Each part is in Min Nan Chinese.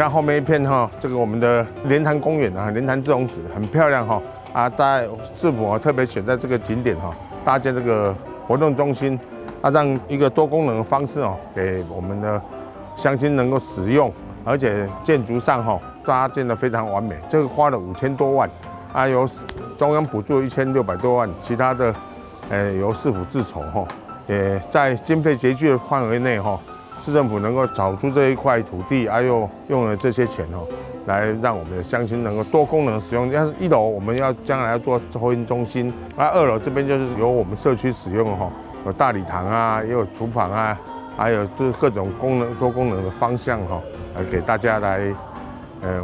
看後面一片哈，這個我們的蓮潭公園啊，蓮潭滯洪池很漂亮哈。啊，在市府啊特別選在這個景點哈，搭建這個活動中心，啊，讓一個多功能的方式哦，給我們的鄉親能夠使用，而且建築上哈搭建得非常完美。這個花了5000多萬，啊，由中央補助1600多萬，其他的，由市府自籌哈，也在經費拮據的範圍內哈，市政府能夠找出這一塊土地，啊，又用了這些錢哦，來讓我們的鄉親能夠多功能使用。像一樓我們要將來要做托嬰中心，啊，二樓這邊就是由我們社區使用哈，有大禮堂啊，也有廚房啊，還有就是各種功能多功能的方向哈，來給大家來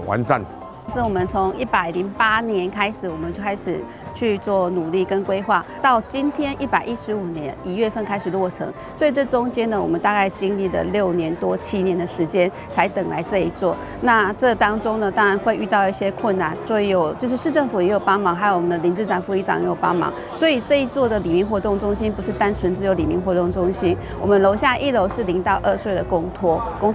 完善。是我們從108年開始，我們就開始去做努力跟規劃，到今天115年1月份開始落成，所以這中間呢，我們大概經歷了6年多7年的時間，才等來這一座。那這當中呢，當然會遇到一些困難，所以有就是市政府也有幫忙，還有我們的林志展副議長也有幫忙。所以這一座的里民活動中心不是單純只有里民活動中心，我們樓下一樓是0到2歲的公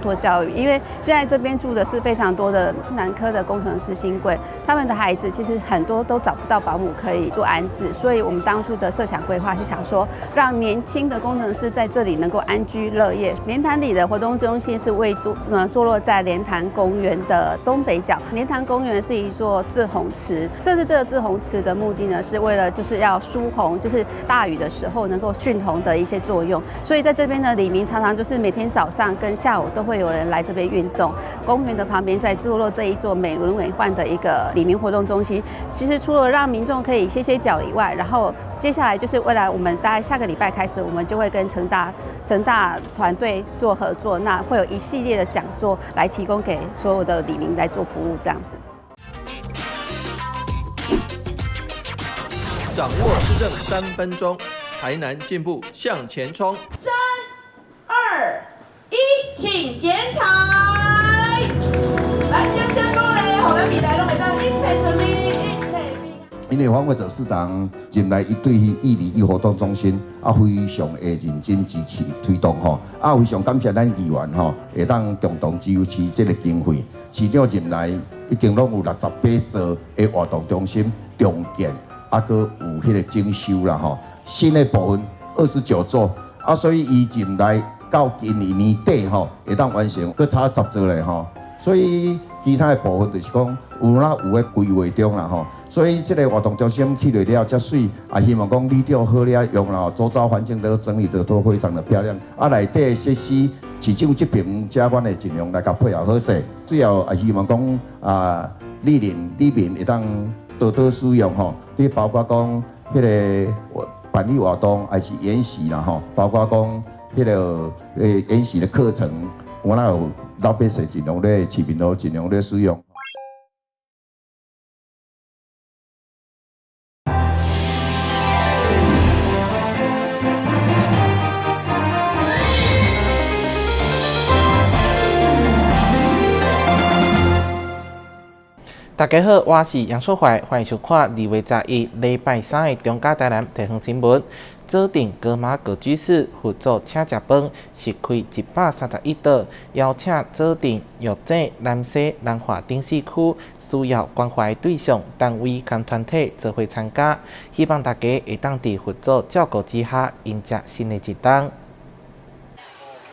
托教育，因為現在這邊住的是非常多的南科的工程師新貴，他們的孩子其實很多都找不到保姆可以做安置，所以我們當初的設想規劃是想說，讓年輕的工程師在這裡能夠安居樂業。蓮潭里的活動中心是位坐落在蓮潭公園的東北角。蓮潭公園是一座滯洪池，設置這個滯洪池的目的呢，是為了就是要疏洪，就是大雨的時候能夠蓄洪的一些作用。所以在這邊呢，里民常常就是每天早上跟下午都會有人來這邊運動。公園的旁邊在坐落這一座美輪美奐的一個里民活動中心，其實除了讓民眾可以歇歇腳以外，然後接下來就是未來我們大概下個禮拜開始，我們就會跟成大團隊做合作，那會有一系列的講座來提供給所有的里民來做服務，這樣子。掌握市政3分鐘，台南進步向前衝。3、2、1，請剪彩。來，掌聲鼓勵，予咱未來攏會當一切順利，一切平安。因為黃偉哲市長進來，伊對彼一里一活動中心啊，非常的認真支持推動吼，啊，非常感謝咱議員吼，會當共同支持這個經費。市長任內已經攏有68座的活動中心重建，啊，閣有彼個整修啦吼。新的部分29座，啊，所以伊任內到今年年底吼，會當完成，閣差10座咧吼。所以其他的部分就是講有哪有咧規劃中啦吼。所以這個活動中心起落了遮媠，也希望講里長好了用啦，周遭環境都整理得都非常的漂亮。啊，內底的設施，市長這邊遮阮會盡量來共配合好勢。最後也希望講啊，里鄰里民會當多多使用吼。你包括講彼個辦理活動，還是研習啦吼，包括講彼個研習的課程，我若有老百姓盡量咧，市民都盡量咧使用。大家好，我是楊淑懷，歡迎收看2月11禮拜三的中嘉台南地方新聞。左鎮高媽高居士佛祖請食飯，是開131桌，邀請左鎮、玉井、南勢、南華等四區需要關懷對象單位佮團體做伙參加，希望大家會當佇佛祖照顧之下，迎接新的一冬。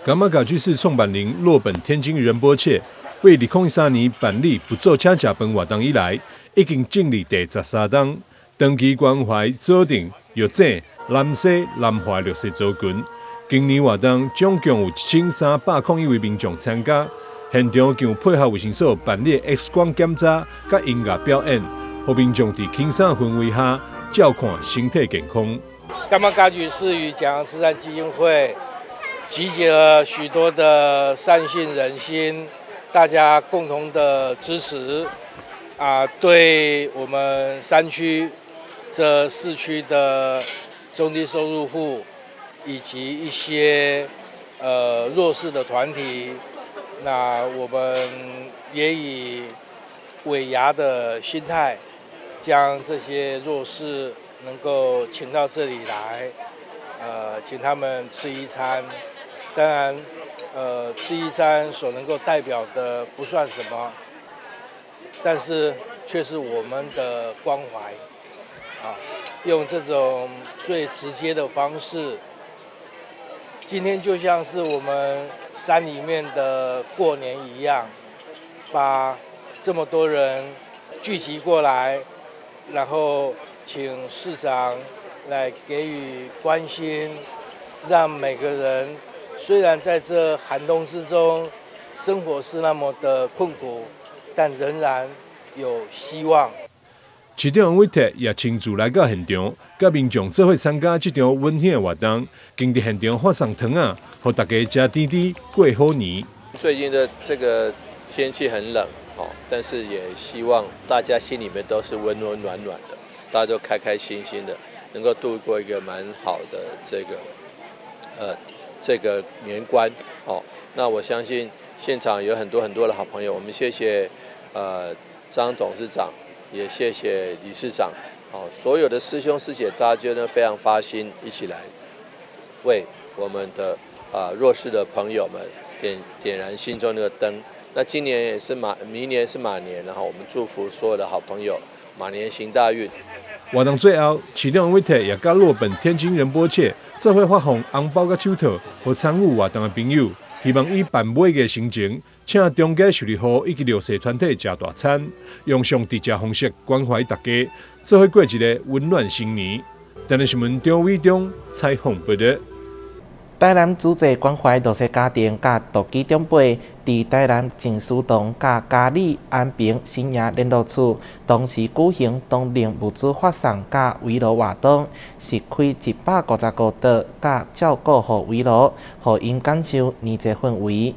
噶瑪噶舉寺創辦人洛本天津仁波切，為2013年辦理佛祖請食飯活動以來，已經進入第13冬，長期關懷左鎮、玉井、南勢、南華弱勢族群。今年活動總共有1301位民眾參加，現場就配合衛生所辦理 X 光檢查、佮音樂表演，予民眾佇輕鬆氛圍下照看身體健康。噶瑪噶舉寺與蔣楊慈善基金會集結了許多的善信人心，大家共同的支持，啊，對我們山區這四區的中低收入戶以及一些弱勢的團體，那我們也以尾牙的心態，將這些弱勢能夠請到這裡來，請他們吃一餐，當然。吃一餐所能夠代表的不算什麼，但是卻是我們的關懷，啊，用這種最直接的方式，今天就像是我們山裡面的過年一樣，把這麼多人聚集過來，然後請市長來給予關心，讓每個人雖然在這寒冬之中，生活是那麼的困苦，但仍然有希望。市長黃偉哲也親自來到現場，佮民眾做伙參加這場溫馨的活動，更佇現場發送糖仔，予大家食甜甜過好年。最近的這個天氣很冷哦，但是也希望大家心裡面都是溫溫暖暖的，大家都開開心心的，能夠度過一個蠻好的這個年關哦。那我相信現場有很多很多的好朋友，我們謝謝張董事長，也謝謝理事長，哦，所有的師兄師姐，大家都非常發心，一起來為我們的弱勢的朋友們點燃心中那個燈。那今年也是馬，明年是馬年，然後我們祝福所有的好朋友馬年行大運。活動最後，市長黃偉哲也佮洛本天津仁波切做伙發放紅包佮手套，予參與活動的朋友，希望以辦尾的心情，請中間受利戶以及弱勢團體食大餐，用上直接方式關懷大家，做伙過一個溫暖新年。台南新聞張偉忠採訪報導。台南慈濟關懷弱勢家庭佮獨居長輩，佇台南靜思堂佮嘉里安平新營聯絡處同時舉行冬令物資發送佮圍爐活動，實開155桌佮照顧戶圍爐，予𪜶感受年節氛圍。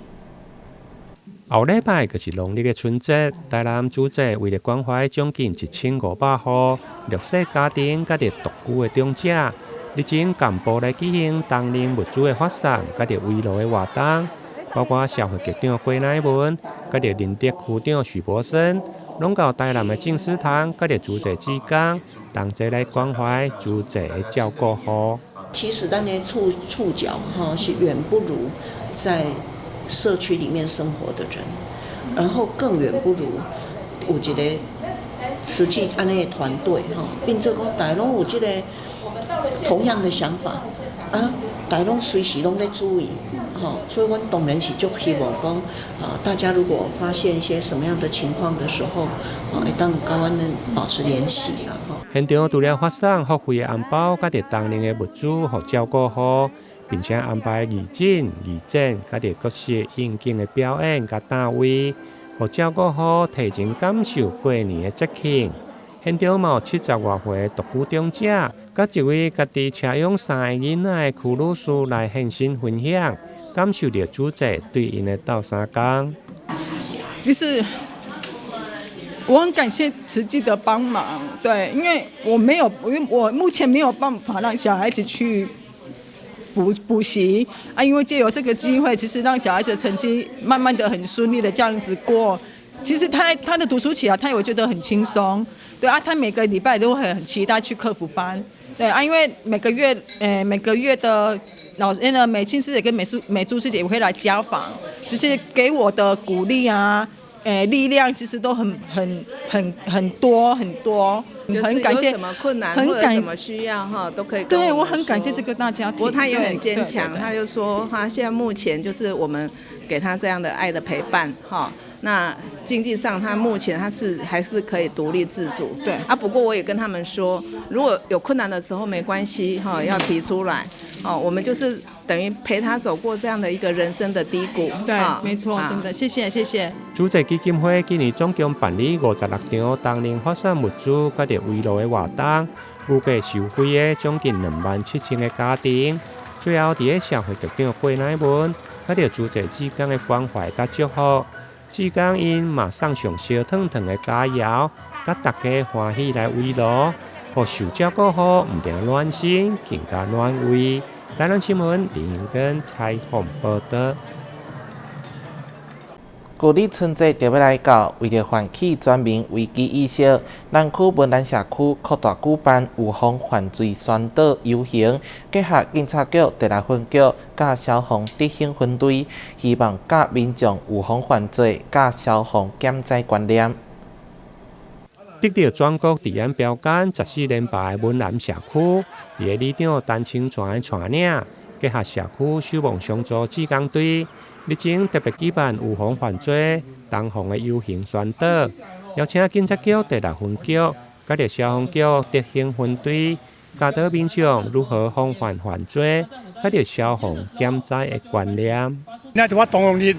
後禮拜就是農曆的春節，台南慈濟為了關懷將近1500戶弱勢家庭佮著獨居的長者，日前共步來舉行冬令物資的發送，佮著圍爐的活動，包括社會局長郭乃文，佮著仁德區長許柏森，攏到台南的靜思堂，佮著慈濟志工，同齊來關懷慈濟的照顧戶。其實咱的觸角哈是遠不如在社區裡面生活的人，然後更遠不如有一個慈濟按呢的團隊哈，變做講大家攏有這個同樣的想法啊，大家攏隨時攏咧注意，吼，所以阮當然是足希望講啊，大家如果發現一些什麼樣的情況的時候，啊，會當佮阮們保持聯繫啦，吼。現場除了發送福利的紅包，佮著冬令的物資予照顧戶，並且安排義診、義剪，佮著各式應景的表演佮攤位，予照顧戶提前感受過年的節慶。現場嘛有70外歲獨居長者，佮一位家己車養三个囡仔的邱女士來現身分享，感受著慈濟對𪜶的鬥相共。就是我很感謝慈濟的幫忙，對，因為我沒有，因為我目前沒有辦法讓小孩子去補習啊，因為借由這個機會，其實讓小孩子成績慢慢的很順利的這樣子過。其實他的讀書起來，他也會覺得很輕鬆，對啊，他每個禮拜都會很期待去課輔班，對啊，因為每個月，每個月的老師呢，美青師姐跟美珠師姐也會來家訪，就是給我的鼓勵啊，力量其實都很多很多，很感謝。什麼困難或者什麼需要哈，都可以。對，我很感謝這個大家庭。不過他也很堅強，他就說他現在目前就是我們給他這樣的愛的陪伴哈。那經濟上，他目前他是還是可以獨立自主。對。啊，不過我也跟他們說，如果有困難的時候沒關係哈，要提出來。哦，我們就是等於陪他走過這樣的一個人生的低谷。對，沒錯，真的，謝謝，謝謝。慈濟基金會今年總共辦理56場冬令發送物資佮著圍爐的活動，預計受惠的將近27,000個家庭。最後，佇咧社會局長郭乃文佮著慈濟志工的關懷佮祝福。志工𪜶嘛送上燒燙燙的佳餚，佮大家歡喜來圍爐，予受照顧戶毋但暖心，更加暖胃。台南新聞林英根採訪報導。舊曆春節就欲來到，為著喚起全民危機意識，南區文蘭社區擴大舉辦預防犯罪宣導遊行，結合警察局第六分局佮消防德興分隊，希望教民眾預防犯罪、佮消防減災觀念。得著全國治安標桿14連霸的文南社區，佇个里長陳清泉的帶領，結合社區守望相助志工隊，日前特別舉辦預防犯罪同防的遊行宣導，邀請警察局第六分局、佮著消防局德興分隊，教導民眾如何防範犯罪，佮著消防減災的觀念。今仔日我同防日，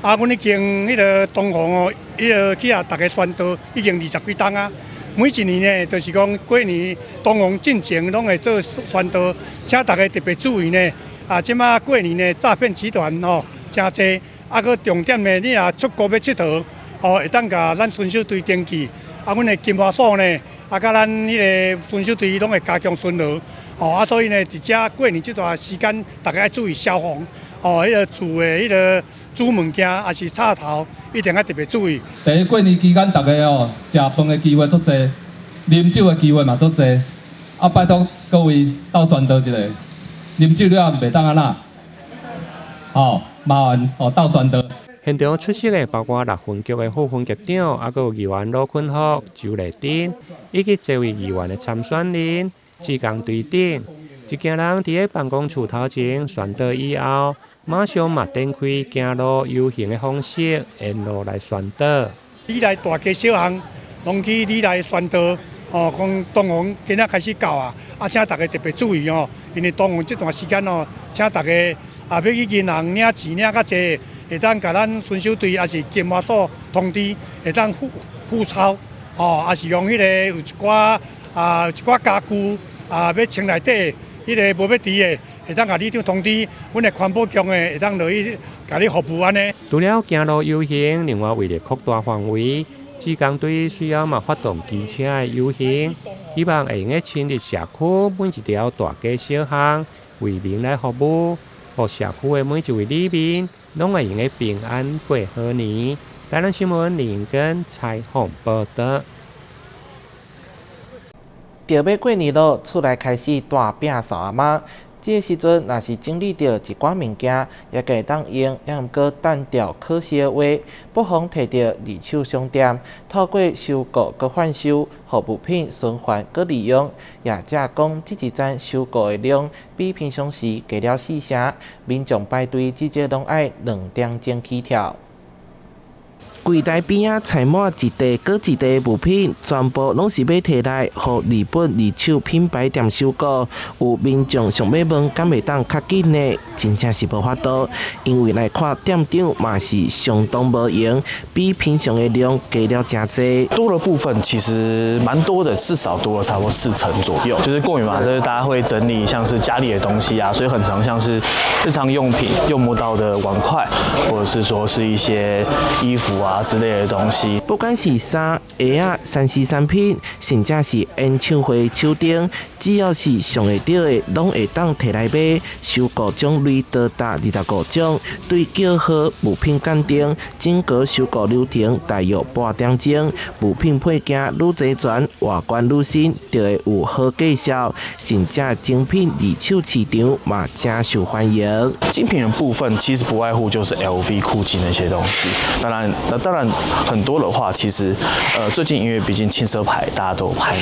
啊，阮已經彼个同防哦，彼个去予逐家宣導已經20幾冬啊。每一年呢，就是講過年同防進前攏會做宣導，請大家特別注意呢。啊，這馬過年呢，詐騙集團吼誠濟，啊，閣重點呢，你若出國欲𨑨迌，吼會當共咱巡守隊登記，啊，阮的金華所呢，啊，佮咱彼个巡守隊攏會加強巡邏，吼啊，所以呢，佇遮過年這段時間，大家愛注意消防，吼，彼个厝的彼个主物件，抑是插頭，一定愛特別注意。第一，過年期間，大家哦，食飯的機會足濟，啉酒的機會嘛足濟，啊，拜託各位鬥宣導一下，啉酒了後袂當按怎？吼，麻煩哦，鬥宣導。現場出席的包括六分局的副分局長，啊，閣有議員羅坤福、周麗珍，以及這位議員的參選人、志工隊等。一行人佇个辦公處頭前宣導以後，馬上嘛展開行路遊行的方式，沿路來宣導。里內大街小巷，攏去里內宣導，哦，講同防今仔開始到啊，啊，請大家特別注意哦，因為同防這段時間哦，請大家啊，欲去銀行領錢領較濟，會當共咱巡守隊抑是金華所通知，會當付付鈔，吼，抑是用彼个有一寡啊，有一寡家具啊，欲穿內底，彼个無欲挃的，會當共里長通知，阮的環保局的會當落去共你服務按呢。除了行路遊行，另外為著擴大範圍，志工隊隨後嘛發動機車的遊行，希望會用得深入社區每一條大街小巷，為民來服務，予社區的每一位里民攏會用得平安過好年。台南新聞林根採訪報導。就欲過年囉，厝內開始大餅掃阿媽。這个時陣，若是整理著一寡物件，也會當用，猶毋過單調可惜的話，不妨提著二手商店，透過收購閣販售，予物品循環閣利用。業者講，這一陣收購的量比平常時加了四成，民眾排隊至少攏愛2點鐘起跳。櫃台邊仔載滿一袋閣一袋物品，全部攏是欲提來予日本二手品牌店收購。有民眾想欲問，敢會當較緊呢？真正是無法度，因為來看店長嘛是相當無閒，比平常的量加了誠濟。多的部分其實蠻多的，至少多了差不多4成左右。就是過年嘛，就是大家會整理像是家裡的東西啊，所以很常像是日常用品用不到的碗筷，或者是說是一些衣服啊之類的東西。不管是衫、鞋仔、3C 產品，甚至是演唱會手燈，只要是上會著的，攏會當提來賣。收購種類多達25種，對叫號物品鑑定，整個收購流程大約半點鐘。物品配件愈齊全，外觀愈新，就會有好價數。甚至精品二手市場嘛，誠受歡迎。精品的部分其實不外乎就是 LV、GUCCI 那些東西。當然，那當然很多的話，其實，最近因為畢竟輕奢牌大家都還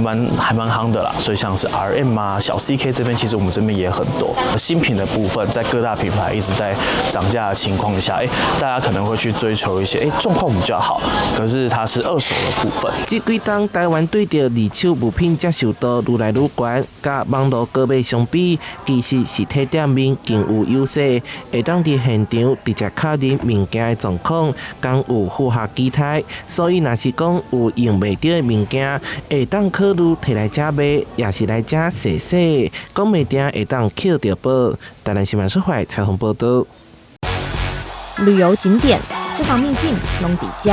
蠻夯的啦，所以像是 RM 啊、小 CK 這邊，其實我們這邊也很多。新品的部分，在各大品牌一直在漲價的情況下，大家可能會去追求一些，狀況比較好，可是它是二手的部分。這幾冬台灣對著二手物品接受度愈來愈懸，佮網路購買相比，其實實體店面更有優勢，會當佇現場直接確認物件的狀況，敢有符合期待。所以若是講有用袂著的物件，會當考慮提來遮賣，抑是來遮踅踅，講袂定會當抾著寶。台南新聞出發採訪報導。旅遊景點、私房秘境，攏佇遮；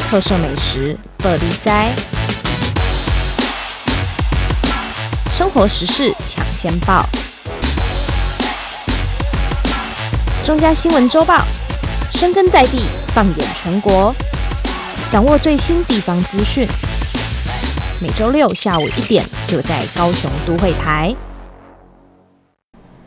特色美食，報你知；生活時事搶先報。中嘉新聞週報，深耕在地，放眼全國，掌握最新地方資訊。每週六下午1點，就在高雄都會台。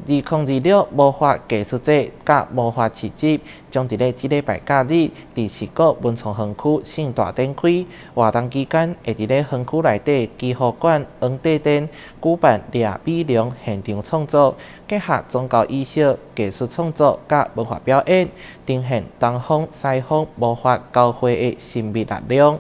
2026魔法藝術節佮魔法市集將佇咧這禮拜假日佇四股文創園區盛大展開。活動期間會佇咧園區內底祈福館皇帝殿舉辦掠米龍現場創作，結合宗教儀式、藝術創作佮文化表演，呈現東方西方魔法交匯的神秘力量。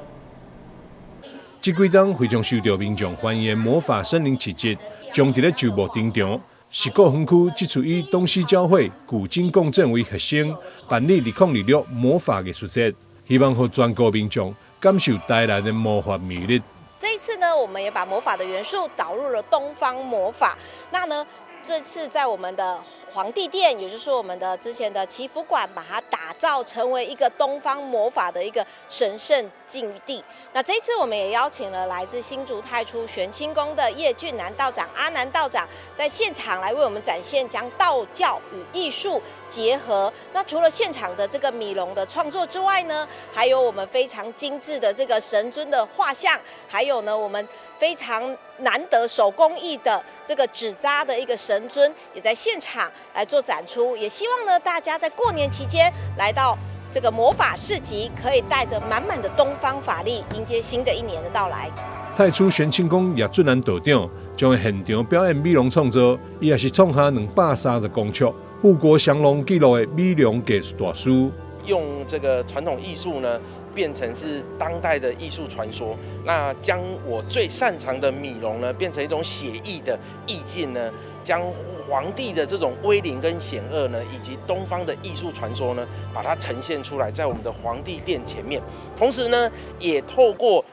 這幾冬非常受到民眾歡迎的魔法森林市集，將佇咧周末登場。四股園區這次以東西交匯、古今共振為核心，辦理2026魔法藝術節，希望予全國民眾感受台南的魔法魅力。這一次呢，我們也把魔法的元素導入了東方魔法。那呢，這次在我們的皇帝殿，也就是我們的之前的祈福館，把它打造成為一個東方魔法的一個神聖境地。那這一次我們也邀請了來自新竹太初玄清宮的葉俊南道長、阿南道長，在現場來為我們展現將道教與藝術結合。那除了現場的這個米龍的創作之外呢，還有我們非常精緻的這個神尊的畫像，還有呢我們非常難得手工藝的這個紙紮的一個神尊，也在現場來做展出。也希望呢大家在過年期間來到這個魔法市集，可以帶着滿滿的東方法力，迎接新的一年的到來。太初玄清宮葉俊南道長將會現場表演米龍創作，伊也是創下230公尺富國降龍紀錄的米龍藝術大師。用這個傳統藝術呢，變成是當代的藝術傳說。那將我最擅長的米龍呢，變成一種寫意的意境呢，將皇帝的這種威靈跟險惡呢，以及東方的藝術傳說呢，把它呈現出來，在我們的皇帝殿前面。同時呢，也透過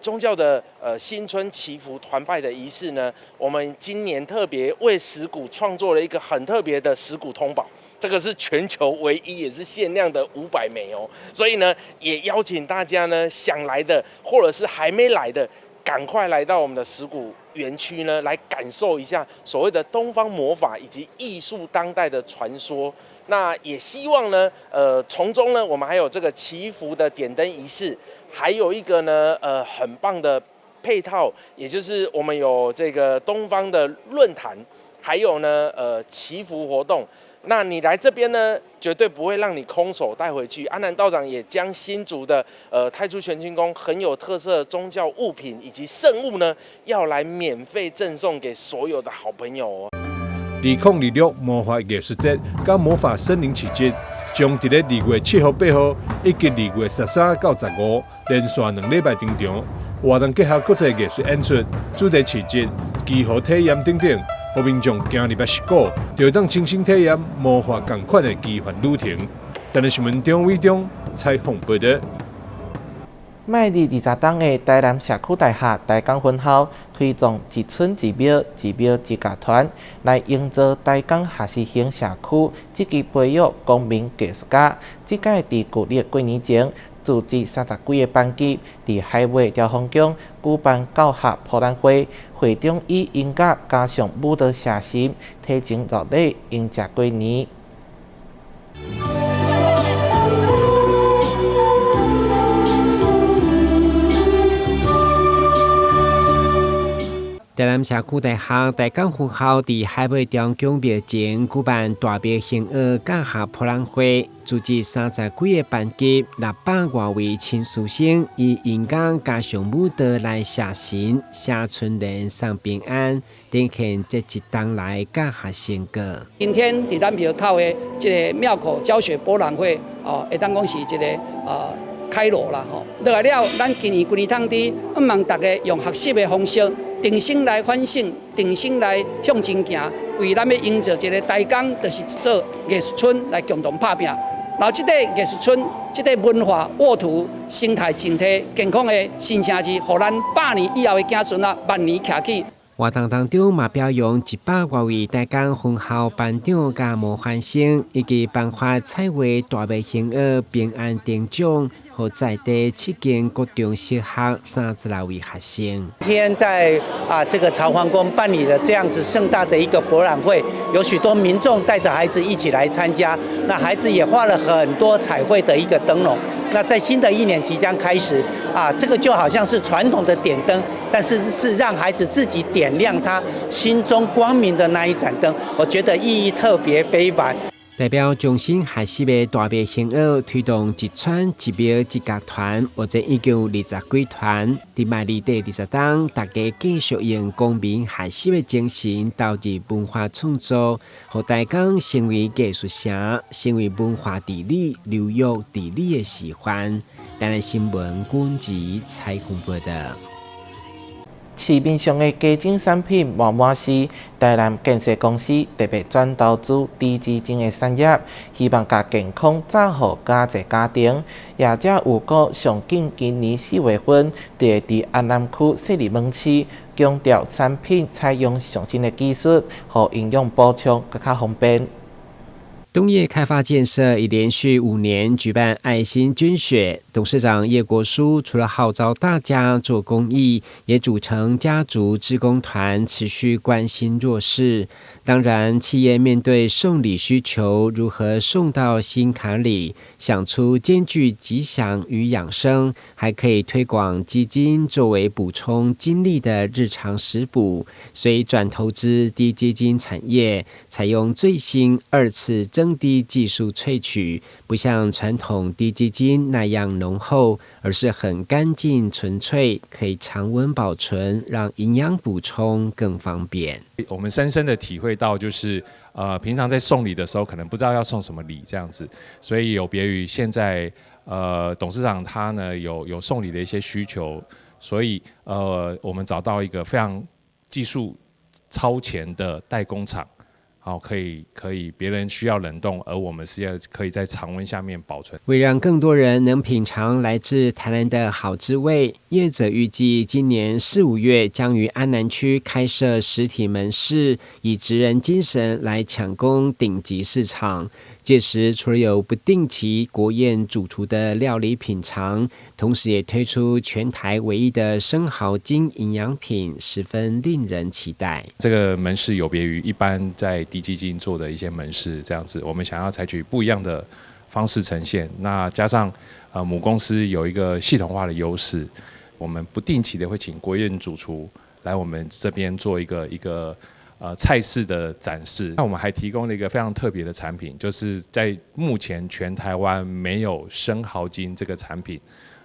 宗教的新春祈福團拜的儀式呢，我們今年特別為石鼓創作了一個很特別的石鼓通寶。這個是全球唯一，也是限量的500枚哦，所以呢，也邀請大家呢，想來的或者是還沒來的，趕快來到我們的石鼓園區呢，來感受一下所謂的東方魔法以及藝術當代的傳說。那也希望呢，從中呢，我們還有這個祈福的點燈儀式，還有一個呢，很棒的配套，也就是我們有這個東方的論壇，還有呢，祈福活動。那你來這邊呢，絕對不會讓你空手帶回去。阿南道長也將新竹的太初玄清宮很有特色的宗教物品以及聖物呢，要來免費贈送給所有的好朋友哦。 2026魔法藝術節佮魔法森林市集，將佇咧2月7號、8號以及2月13到15，連續2禮拜登場。活動結合國際藝術演出、主題市集、祈福體驗等等。予民眾行入來石鼓，就會當親身體驗魔法仝款的奇幻旅程。台南新聞張偉忠採訪報導。邁入20冬的台南社區大學台江分校推動一村一廟、一廟一藝團，來營造台江學習型社區，積極培育公民藝術家。這屆佇舊曆過年前，組織30幾个班級佇海尾兆豐宮舉辦教學博覽會，會中以音樂加上舞蹈寫實，提前熱禮迎接過年。台南社區大學台江分校佇海尾中宮廟前舉辦大廟行樂教學博覽會，組織30幾个班級600外位親師生，以音樂加上舞蹈來謝神、寫春聯、送平安，呈現這一冬來教學成果。今天佇咱廟口的這个廟口教學博覽會，哦，會當講是一个開鑼啦吼。落來了，咱今年規年通佇，向望大家用學習的方式。重新來反省，重新來向前行，為咱欲營造一个台江，就是一座藝術村來共同拍拚。然後這个藝術村，這个文化沃土、生態整體健康的新城市，予咱100年以後的子孫啊，萬年徛起。活動當中嘛，表揚100外位台江分校班長佮模範生，以及頒發彩畫大廟行樂平安燈獎，予在地七間國中小學36位學生。今天在這個曹黃宮辦理了這樣子盛大的一個博覽會，有許多民眾帶着孩子一起來參加，那孩子也畫了很多彩繪的一個燈籠。那在新的一年即將開始啊，這個就好像是傳統的點燈，但是是讓孩子自己點亮他心中光明的那一盞燈，我覺得意義特別非凡。代表終身學習的大麥興學推動一村一廟一樂團，目前已經有20幾團。佇麥里第20冬，大家繼續用公民學習的精神投入文化創作，予台港成為藝術城，成為文化治理、流域治理的示範。台南新聞君子采訪報道。市面上的雞精產品滿滿是台南建設公司特別轉投資滴雞精的產業，希望共健康造福較濟家庭。業者預估上緊今年4月份就會佇安南區設立門市，強調產品採用上新的技術，予營養補充閣較方便。東業開發建設已連續5年舉辦愛心捐血，董事長葉國書除了號召大家做公益，也組成家族志工團，持續關心弱勢。當然，企業面對送禮需求，如何送到心坎裡，想出兼具吉祥與養生，還可以推廣雞精作為補充精力的日常食補，所以轉投資滴雞精產業，採用最新二次整滴技術萃取，不像傳統滴雞精那樣濃厚，而是很乾淨純粹，可以常溫保存，讓營養補充更方便。我們深深的體會到，就是平常在送禮的時候，可能不知道要送什麼禮這樣子，所以有別於現在，董事長他呢有送禮的一些需求，所以我們找到一個非常技術超前的代工廠。好，可以，別人需要冷凍，而我們是要可以在常溫下面保存。為讓更多人能品嘗來自台南的好滋味，業者預計今年四五月將於安南區開設實體門市，以職人精神來搶攻頂級市場。屆時除了有不定期國宴主廚的料理品嘗，同時也推出全台唯一的生蠔精營養品，十分令人期待。這個門市有別於一般在滴雞精做的一些門市，這樣子，我們想要採取不一樣的方式呈現。那加上母公司有一個系統化的優勢，我們不定期的會請國宴主廚來我們這邊做一個菜式的展示。那我們還提供了一個非常特別的產品，就是在目前全台灣沒有生蠔精這個產品。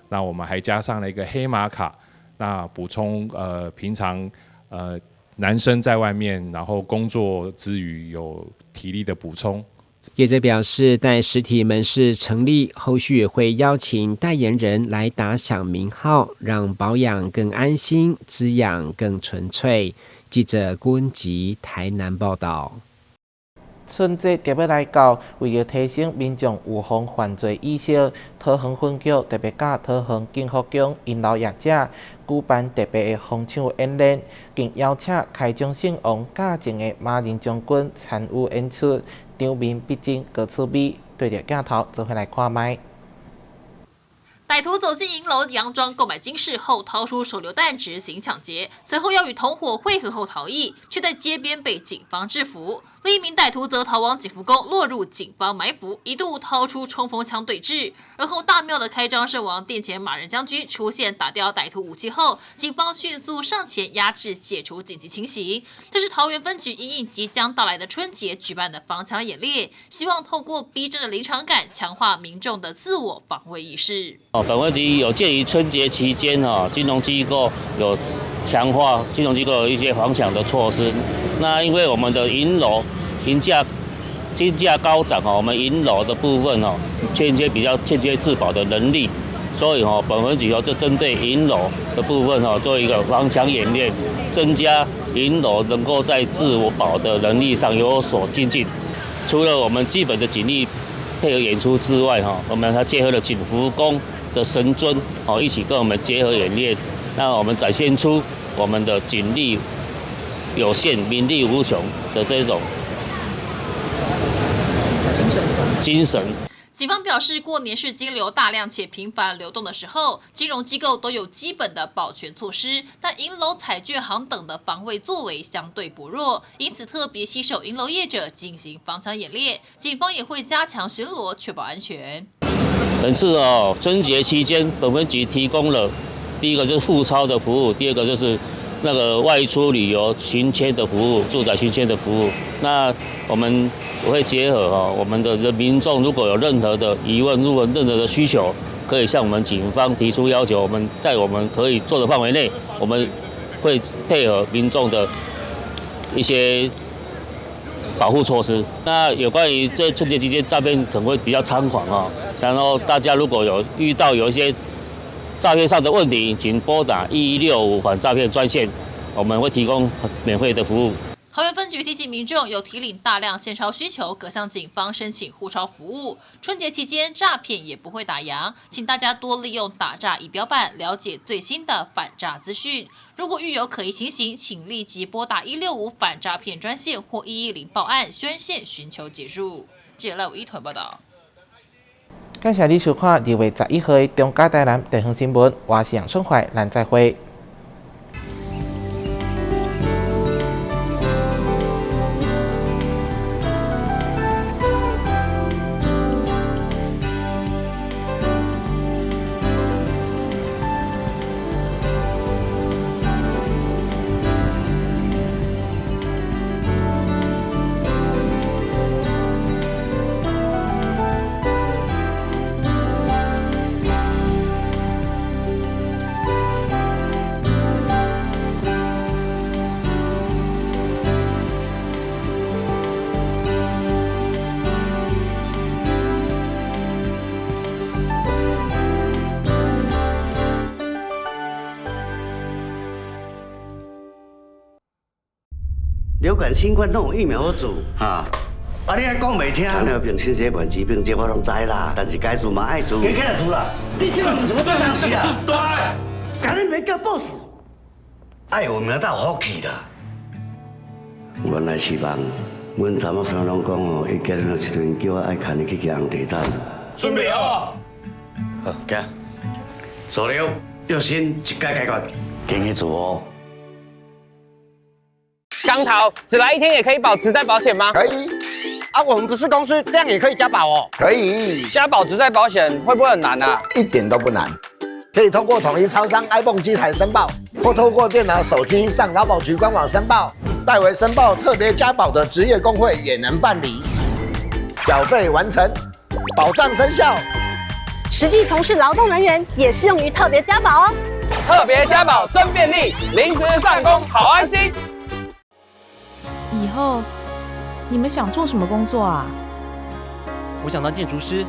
那我們還加上了一個黑瑪卡，那補充平常男生在外面，然後工作之餘有體力的補充。業者表示，待實體門市成立，後續也會邀請代言人來打響名號，讓保養更安心，滋養更純粹。記者郭文吉台南報道。春節就欲來到，為著提升民眾預防犯罪意識，桃園分局特別佮桃園景福宮銀樓業者舉辦特別的防搶演練，更邀請開漳聖王駕靖的馬仁將軍參與演出，場面逼真閣趣味，對著鏡頭做伙來看覓。歹徒走進銀樓佯裝購買金飾後，掏出手榴彈執行搶劫，隨後要與同夥會合後逃逸，卻在街邊被警方制服。另一名歹徒則逃往景福宮，落入警方埋伏，一度掏出衝鋒槍對峙。而後大廟的開漳聖王殿前馬仁將軍出現，打掉歹徒武器後，警方迅速上前壓制，解除緊急情形。這是桃園分局因應即將到來的春節舉辦的防搶演練，希望透過逼真的臨場感，強化民眾的自我防衛意識。哦，本分局有鑑於春節期間哈，金融機構有強化金融機構有一些防搶的措施。那因為我們的銀樓銀價金價高漲哦，我們銀樓的部分哦，欠缺比較欠缺自保的能力，所以哦，本分局哦就針對銀樓的部分哦，做一個防搶演練，增加銀樓能夠在自我保的能力上有所精進。除了我們基本的警力配合演出之外，哈，我們還結合了景福宮的神尊哦，一起跟我們結合演練，那我們展現出我們的警力有限、民力無窮的這種精神。警警方表示，过年是金流大量且频繁流动的时候，金融机构都有基本的保全措施，但银楼、彩券行等的防卫作为相对薄弱，因此特别携手银楼业者进行防抢演练。警方也会加强巡逻，确保安全。本次春节期间，本分局提供了第一个就是付钞的服务，第二个就是那个外出旅游巡签的服务、住宅巡签的服务。那我们会结合我们的民众如果有任何的疑问、如果任何的需求，可以向我们警方提出要求，我们在我们可以做的范围内，我们会配合民众的一些保护措施。那有关于这春节期间诈骗可能会比较猖狂然后大家如果有遇到有一些诈骗上的问题，请拨打1165反诈骗专线，我们会提供免费的服务。桃园分局提醒民众，有提领大量现钞需求，可向警方申请护钞服务。春节期间诈骗也不会打烊，请大家多利用打诈仪表板了解最新的反诈资讯。如果遇有可疑情形，请立即拨打165反诈骗专线或110报案，宣线寻求协助。记者赖武一团报道。感谢你收看2月11号的中嘉台南地方新闻，我是杨顺怀，咱再会。流感、新冠拢有疫苗好做，哈！啊，你还讲袂听？糖尿病、心血管疾病，这我拢知啦。但是该做嘛爱做。加起来做啦！你这个唔是要做啥事啊？对，赶紧别叫 boss。爱有名才有福气啦。原来是梦，阮查某孙拢讲哦，伊结婚的时阵叫我爱牵伊去骑红地毯。准备好。好，行。数了，药心一概解决，经去做哦。钢头只来一天也可以保职灾保险吗？可以。啊，我们不是公司，这样也可以加保哦。可以。加保职灾保险会不会很难啊？一点都不难，可以通过统一超商 iPhone 机台申报，或透过电脑、手机上劳保局官网申报，代为申报特别加保的职业工会也能办理。缴费完成，保障生效。实际从事劳动人员也适用于特别加保哦。特别加保真便利，临时上工好安心。以后你们想做什么工作啊？我想当建筑师，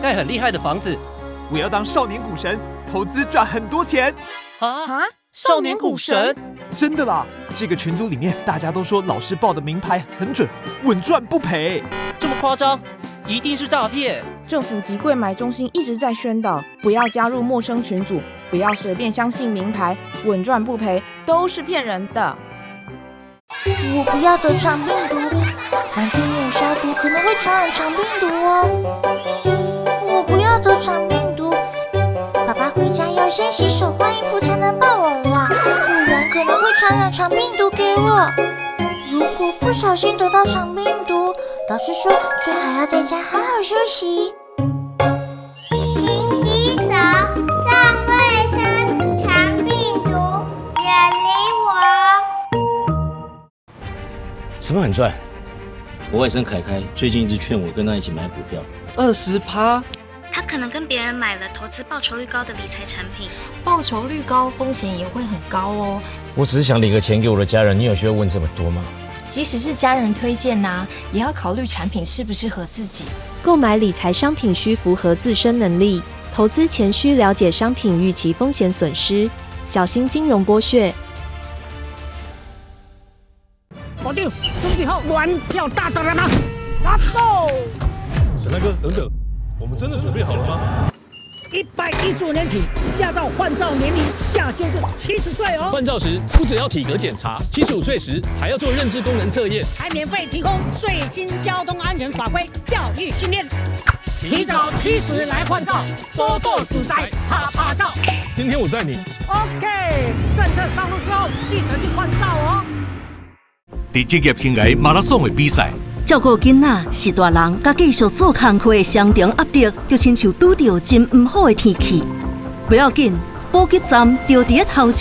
盖很厉害的房子。我要当少年股神，投资赚很多钱。啊！少年股神？真的啦！这个群组里面大家都说老师报的名牌很准，稳赚不赔。这么夸张？一定是诈骗！政府及柜买中心一直在宣导，不要加入陌生群组，不要随便相信名牌，稳赚不赔都是骗人的。我不要得肠病毒，玩具没有消毒可能会传染肠病毒哦。我不要得肠病毒，爸爸回家要先洗手换衣服才能抱我啦，不然可能会传染肠病毒给我。如果不小心得到肠病毒，老师说最好要在家好好休息。勤洗手，重卫生，肠病毒远离我。什么很赚？我外甥凯凯最近一直劝我跟他一起买股票。20%？他可能跟别人买了投资报酬率高的理财产品，报酬率高，风险也会很高哦。我只是想领个钱给我的家人，你有需要问这么多吗？即使是家人推荐呐，也要考虑产品适不适合自己。购买理财商品需符合自身能力，投资前需了解商品预期风险损失，小心金融剥削。部长，准备好玩票大单了吗？Let's go！沈大哥，等等，我们真的准备好了吗？115年起，驾照换照年龄下修至70岁哦。换照时不只要体格检查，75岁时还要做认知功能测验，还免费提供最新交通安全法规教育训练。提早70來換照，多多自在趴趴走。今天我載你。 OK，政策上路之後，記得去換照哦。佇職業生涯馬拉松的比賽，照顧囡仔是大人，佮繼續做工課的雙重壓力，就親像拄著真毋好的天氣。不要緊，補給站就佇咧頭前。